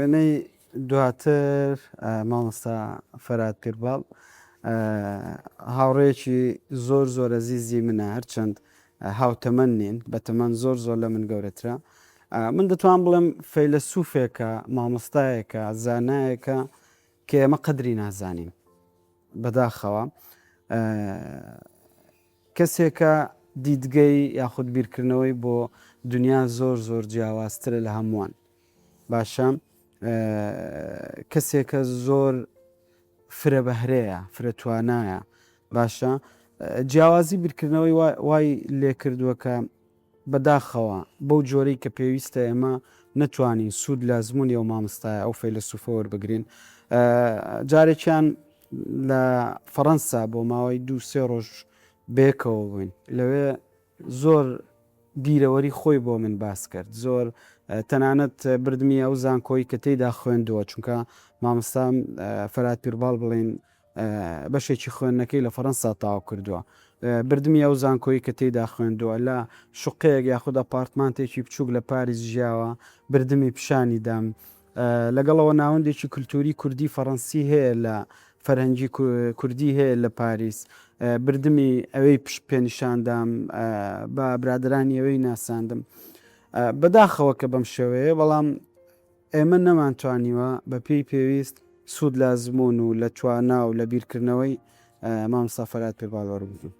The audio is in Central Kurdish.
وێنەی دواتر مامۆستا فەرهاد پیرباڵ هاوڕێیەکی زۆر زۆر ئەزیزی منە هەرچەند هاوتەمەن نین بەتەمەن زۆر زۆر لە من گەورەترە من دەتوان بڵێم فەیلەسوفێکە مامۆستایەکە زانایەکە کە ئێمە قەدری نازانین بەداخەوە کەسێکە دیدگەی یاخود بیرکردنەوەی بۆ دنیا زۆر زۆر جیاوازترە لە هەمووان باشە کەسێکە زۆر فرە بەهرەیە فرە توانایە باشە جیاوازی بیرکردنەوەی وای لێکردووە کە بەداخەوە بەو جۆرەی کە پێویستە ئێمە نەتوانین سوود لە ئەزموونی ئەو مامۆستایە، ئەو فەیلەسوفە وەربگرین. جارێکیان لە فەڕەنسا بۆ ماوەی دوو سێ ڕۆژ بەیەکەوە بووین. لەوێ زۆر بیرەوەری خۆی بۆ من باس کرد. زۆر تەنانەت بردمی ئەو زانکۆی کە تێیدا خوێندووە، چونکە مامۆستا فەرهاد پیرباڵ بڵێین بەشێکی خوێندنەکەی لە فەرەنسا تەواو کردووە. بردمی ئەو زانکۆی کە تێیدا خوێندووە، لە شوقەیەک یاخود ئەپارتمانتێکی بچووک لە پاریس ژیاوە، بردمی پیشانی دام. لەگەڵەوە ناوەندێکی کولتووری کوردی فەرەنسی هەیە لە فەرهەنگی کوردی هەیە لە پاریس، بردمی ئەوێی پێ نیشان دام، بە برادەرانی ئەوێی ناساندم. بەداخەوە کە بەم شێوەیە، بەڵام ئێمە نەمانتوانیوە بە پێی پێویست سوود لە ئەزموون و لە توانا و لە بیرکردنەوەی مامۆستا فەرهاد پیرباڵ وەربگرین.